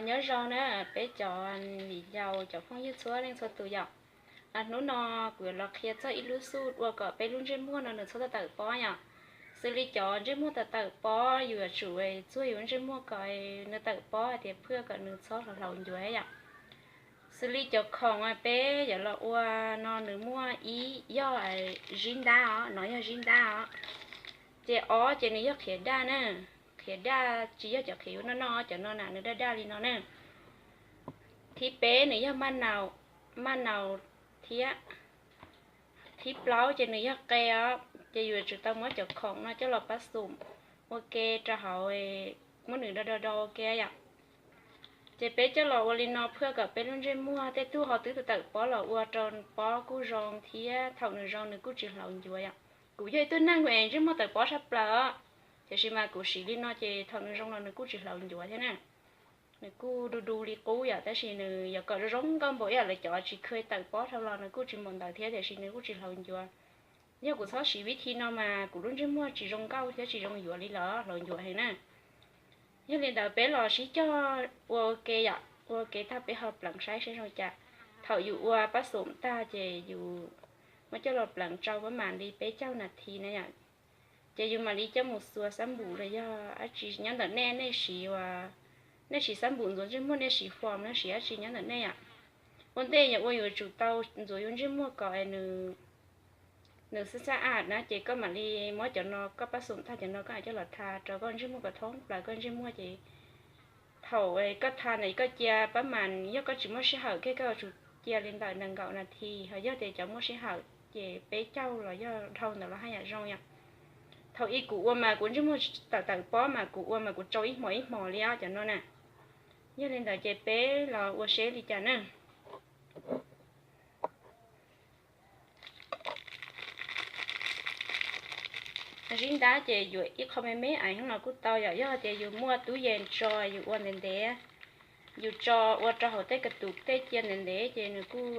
Nyob zoo na peb cov viv ncaus cov phooj ywg txhua leej txhua tus yom. Hnub no kuv yuav los qhia txog ib lub xuj ua kom peb lub ntsej muag no nws txhob tawm pob yom. Xws li cov ntsej muag tawm tawm pob yus yuav tsum txuag yus ntsej muag kom nws tawm pob hais tias phwj kom nws txhob hlaus ncuav yom. Xws li cov khoom peb yuav los ua no nws muaj ib yog zib ntab os, no yog zib ntab os. Ces ob ces nws yog qhiav daj na, qhiav daj tsis yog cov qhiav yuav noj noj, cov no na nws daj daj li no na. Thib peb nws yog maj nau, maj nau thiab. Thib plaub ces nws yog qe os, ces yus yuav tsum tau muab cov khoom no coj los pab xum ua ke rau hauv, muab nws do do do ua ke yom. Ces peb coj los ua li no phwj kom peb lub ntsej muag tej tug ho twb tawm pob los ua rau pob kuj zoo thiab thaum nws zoo nws kuj tsis hlaus ncuav yom. Kuv yog ib tug neeg ntsej muag tawm pob tshaj plaws, tiam sis mas kuv siv li no ces thaum nws zoo los nws kuj tsis hlaus ncuav thiab na. Nws kuj du du li qub yom, tab sis nws yuav kom zoo nkauj npaum ib yam lawv cov tsis kheev tawm pob dhau los nws kuj tsis npaum ntawd thiab, tiam sis nws kuj tsis hlaus ncuav. Yog kuv txhob siv vib thi no mas kuv lub ntsej muag tsis zoo nkauj thiab tsis zoo yuav li los hlaus ncuav heev na. Yog li ntawd peb los sib cog ua ua ke yom, ua ua ke tag peb ho pleev saib seb zoo cas. Thaum yus ua pab xum tag ces yus muab coj los pleev tsau pab mam li peb caug nas this na yom. Ces yus mam li coj mus xuas xab npum los yog dab tsi nyob ntawm nej, nej siv, nej siv xab npum ntxuav ntsej muag, nej siv foam, nej siv dab tsi nyob ntawm nej yom. Ua ntej yog ua yus tsum tau ntxuav yus ntsej muag kom nws xab xab a na, ces koj mam li muab cov no koj pab xum tag cov no koj mam coj los tha rau koj ntsej muag kom thoob plaws koj ntsej muag ces thaum koj tha ntawd koj cia pab mas, yog koj tsis muaj sij hawm kiag koj yuav tsum cia li ntawm nees nkaum nas this, ho yog tias cov muaj sij hawm ces peb caug los yog dhau ntawd los haj yam zoo yom. Thaum ub kuv ua mas kuv ntsej muag tawm tawm pob mas kuv ua mas kuv tsau ib hmos ib hmos li os cov no na. Yog li ntawd ces peb los ua seb li cas na. Zib ntab ces yuav ib qho me me aiv no kuj tau yom, yog tias yus muaj tub yees tso yus ua ntev ntev, yus tso ua rau hauv tej ka tus tej cia ntev ntev ces nws kuj,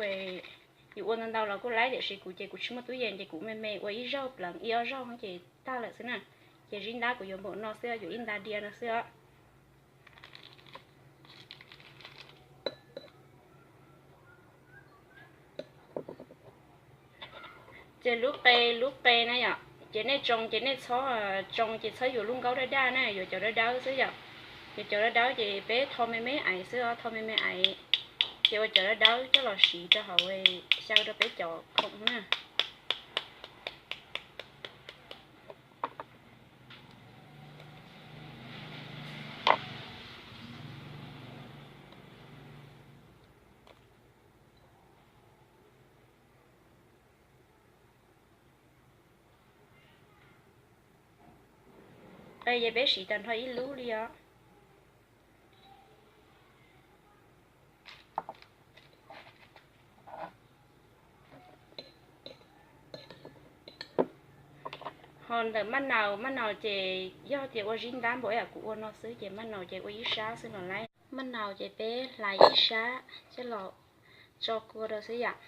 yus ua ntau ntau los kuj laib, tiam sis kuv ces kuv tsis muaj tub yees ces kuv me me ua ib zaug pleev ib ob zaug ces tag lawm xwb na. Ces zib ntab kuv yuav npaum no xwb, yuav ib nta diav no xwb os. Ces lub qe, lub qe na yom, ces nej tsoo ces nej txhob, tsoo ces txhob yuav lub nkaub daj daj na, yuav cov dawb dawb xwb yom. Yuav cov dawb dawb ces peb tho me me aiv xwb os, tho me me aiv, ces ua cov dawb dawb coj los siv rau hauv xyaw rau peb cov khoom na. Qe ces peb siv tag nrho ib lub li os. Ho ntawm maj nau, maj nau ces yog tias ua zib ntab npaum yam kuv ua no xwb ces maj nau ces ua ib sab xwb los laib. Maj nau ces peb hlais ib sab coj los tso kua rau xwb yom.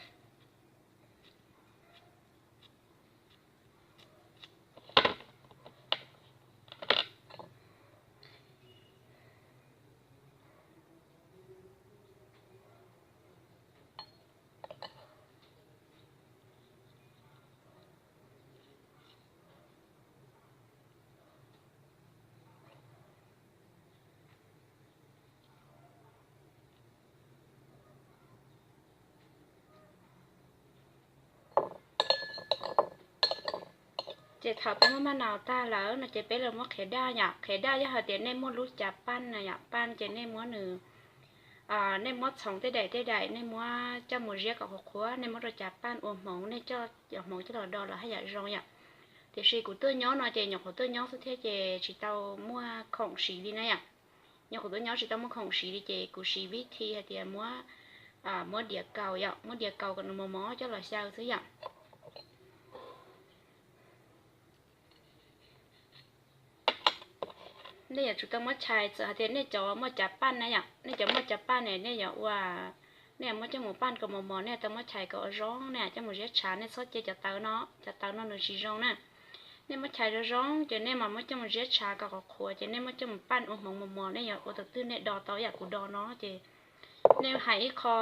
Ces thaum peb muab maj nau tag lawm no ces peb los muab qhiav daj yom. Qhiav daj yog hais tias nej muaj lub cav paj na yom, paj ces nej muab nws, nej muab txhoov tej daim tej daim, nej muab coj mus ziab kom qhuav qhuav, nej muab rau cav paj ua hmoov, nej coj cov hmoov coj los do los haj yam zoo yom. Tiam sis kuv tuaj nyob no ces nyuam qhuav tuaj nyob xwb thiab ces tsis tau muaj khoom siv li na yom. Nyuam qhuav tuaj nyob tsis tau muaj khoom siv li ces kuv siv vib thi hais tias muab, muab diav kaus yom, muab diav kaus kom nws mos mos coj los xyaw xwb yom. Nej yuav tsum tau muab chais, txawm hais tias nej cov muaj cav paj na yom, nej cov muaj cav paj ne nej yuav ua, nej yuav muab coj mus paj kom mos mos, nej tau muab chais kom ua zoo, nej coj mus ziab tshav, nej txhob cia cov tawv no, cov tawv no nws tsis zoo na. Nej muab chais zoo zoo ces nej mas muab coj mus ziab tshav kom qhuav qhuav ces nej muab coj mus paj ua hmoov mos mos, nej yuav ua tau twg nej do tau yam kuv do no ces nej hais ib qho,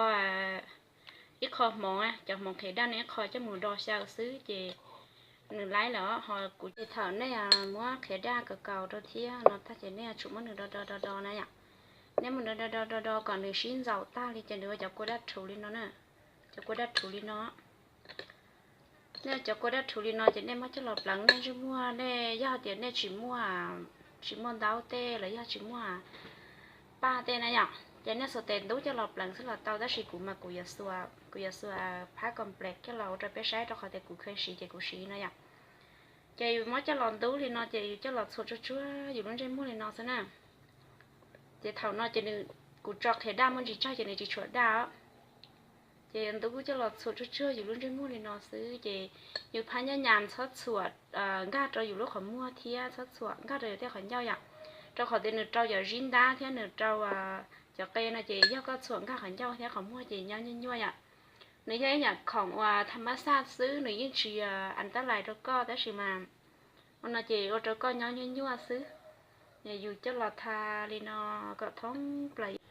ib qho hmoov, cov hmoov qhiav daj nej ib qho coj mus do xyaw xwb ces nws laib lawm. Ho kuv ces thaum nej muab qhiav daj kaus kaus rau thiab no tag ces nej yuav tsum muab nws do do do do na yom. Nej muab nws do do do do do kom nws sib ntxaum tag li ces nws ua cov kua daj rhuv li no na, cov kua daj rhuv li no. Nej cov kua daj rhuv li no ces nej muab coj los pleev nej ntsej muag, nej yog tias nej tsis muaj, tsis muaj ntaub tej los yog tsis muaj paj tej na yom, ces nej xuas tes ntub coj los pleev xwb los tau, tab sis kuv mas kuv yuav xuas, kuv yuav xuas phab complex coj los ua rau peb saib rau qhov tias kuv kheev siv ces kuv siv no yom. Ces yus muab coj los ntub li no ces yus coj los txhuam tsuag tsuag yus lub ntsej muag li no xwb na. Ces thaum no ces nws, kuv tso qhiav daj muaj ntsis tsawg ces nws tsis tshuam daj os. Ces ntub coj los txhuam tsuag tsuag yus lub ntsej muag li no xwb ces yus phab nyab nyas txhob txhuam nkag rau yus lub qhov muag thiab txhob txhuam nkag rau yus tej qhov ncauj yom, rau qhov tias nws rau cov zib ntab thiab nws rau cov qe no ces yog koj txhuam nkag qhov ncauj thiab qhov muag ces nyob nyuaj nyuaj yom. Nws yog ib yam khoom uas tham mab xaj xwb, nws yeej tsis as tab lais rau koj tab sis mas ua no ces ua rau koj nyob nyuaj nyuaj xwb. Yus coj los tha li no kom thoob plaws.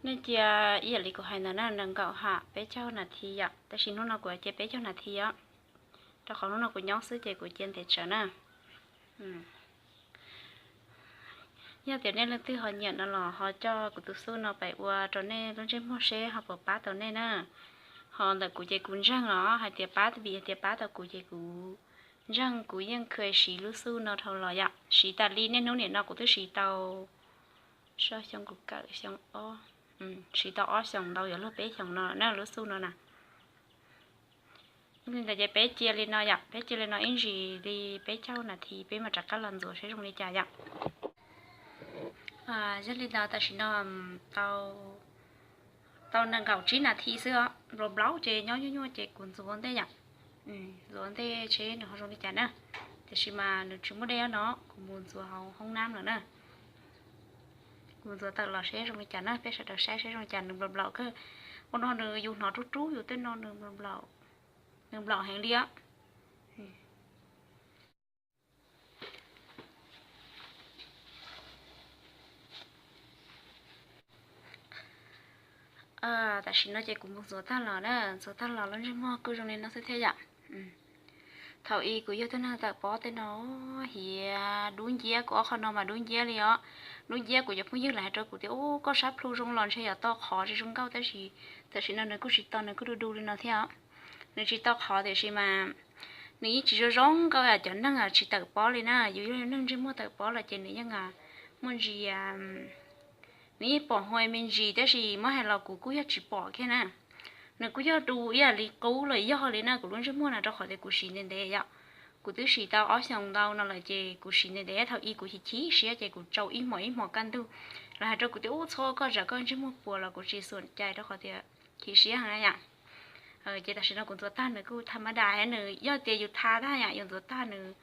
Nej cia ib yam li kuv hais ntawd na, nees nkaum ham peb caug nas this yom, tab sis hnub no kuv cia peb caug nas this os, rau qhov hnub no kuv nyob xwb ces kuv cia ntev tsawv na. Yog tias nej leej twg ho nyiam no los ho coj kuv tus xuj no pais ua rau nej lub ntsej muag seb ho puas pab tau nej na. Ho ntawm kuv ces kuv ntseeg os hais tias pab, vim hais tias pab tau kuv ces kuv ntseeg, kuv yeej kheev siv lub xuj no dhau los yom. Siv tas li niaj hnub nim no kuv twb siv tau, so xyoo kuv kawm xyoo ob, siv tau ob xyoos ntau yuav luag peb xyoos no na lub xuj no na. Li ntawd ces peb cia li no yom, peb cia li no ib ntsis li peb caug nas this peb mam rov qab los ntxuav seb zoo li cas yom. Yog li ntawd tam sim no tau, tau nees nkaum tsib nas this xwb os, nplaum nplaum ces nyob nyuaj nyuaj ces kuv ntxuav ntej yom. Ntxuav ntej seb nws ho zoo li cas na. Tiam sis mas nws tsis muaj dej no, kuv mus ntxuav hauv hoob nab lawm na. Kuv mus ntxuav tawm los seb zoo li cas na, peb sawv daws saib seb zoo li cas, nws nplaum nplaum kawg. Ua no nws yus hnov rub rub yus tej no, nws nplaum heev li os. Tam sim no ces kuv mus ntxuav tag los na, ntxuav tag los lub ntsej muag kuj zoo li no xwb thiab yom. Thaum ub kuv yog tug neeg tawm pob tej no hiav dub nciab, kuv ob qho no mas dub nciab li os. Dub nciab, kuv cov phooj ywg lawv hais rau kuv tias ub koj sab plhu zoo los ntshe yog tau qhov tsis zoo nkauj, tab sis tam sim no nws kuj tsis tau, nws kuj du du li no thiab os. Nws tsis tau qhov tiam sis mas nws yeej tsis zoo zoo nkauj, cov neeg tsis tawm pob li na, yus yog neeg ntsej muag tawm pob los ces nws yeej muaj ntsis, nws yeej pom huv me ntsis, tab sis muab hais los kuv kuj yog tsis pom kiag na. Nws kuj yog du ib yam li qub los yog li na kuv lub ntsej muag na, rau qhov tias kuv siv ntev ntev yom. Kuv twb siv tau ob xyoos ntau no lawm ces kuv siv ntev ntev, thaum ub kuv chim chim siab ces kuv tsau ib hmos ib hmos kaj ntug. Lawv hais rau kuv tias ub txhob, koj tsam koj ntsej muag puas los kuv tsis xav cai rau qhov tias chim siab heev na yom. Ces tam sim no kuv ntxuav tag nws kuj tham ma das, nws yog tias yus tha tag yom, yus ntxuav tag nws,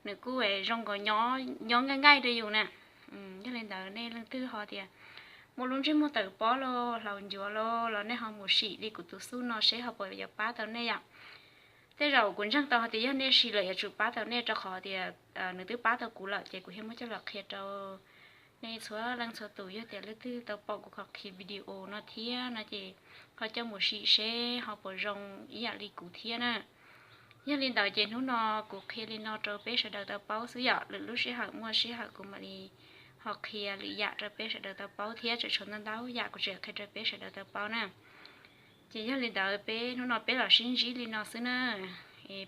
nws kuj zoo nkaus nyob nyob nqaij nqaij rau yus na. Yog li ntawd nej leej twg ho tias muaj lub ntsej muag tawm pob los hlau ncuav los los nej ho mus sim li kuv tus xuj no seb ho puas yuav pab tau nej yom. Tej zaum kuv ntseeg tau hais tias yog nej sim lawm yuav tsum pab tau nej, rau qhov tias nws twb pab tau kuv lawm ces kuv thiaj muab coj los qhia rau nej txhua leej txhua tus. Yog tias leej twg tau pom kuv qhov qhia video no thiab no ces ho coj mus sim seb ho puas zoo ib yam li kuv thiab na. Yog li ntawd ces hnub no kuv qhia li no rau peb sawv daws tau paub xwb yom, lwm lub sij hawm muaj sij hawm kuv mam li ho qhia lwm yam rau peb sawv daws tau paub thiab, tseem tshuav ntau ntau yam kuv tseem qhia rau peb sawv daws tau paub na. Ces yog li ntawd peb hnub no peb los sib ntsib li no xwb na,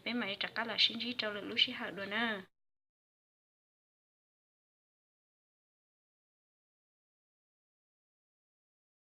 peb mam li rov qab los sib ntsib rau lwm lub sij hawm dua na.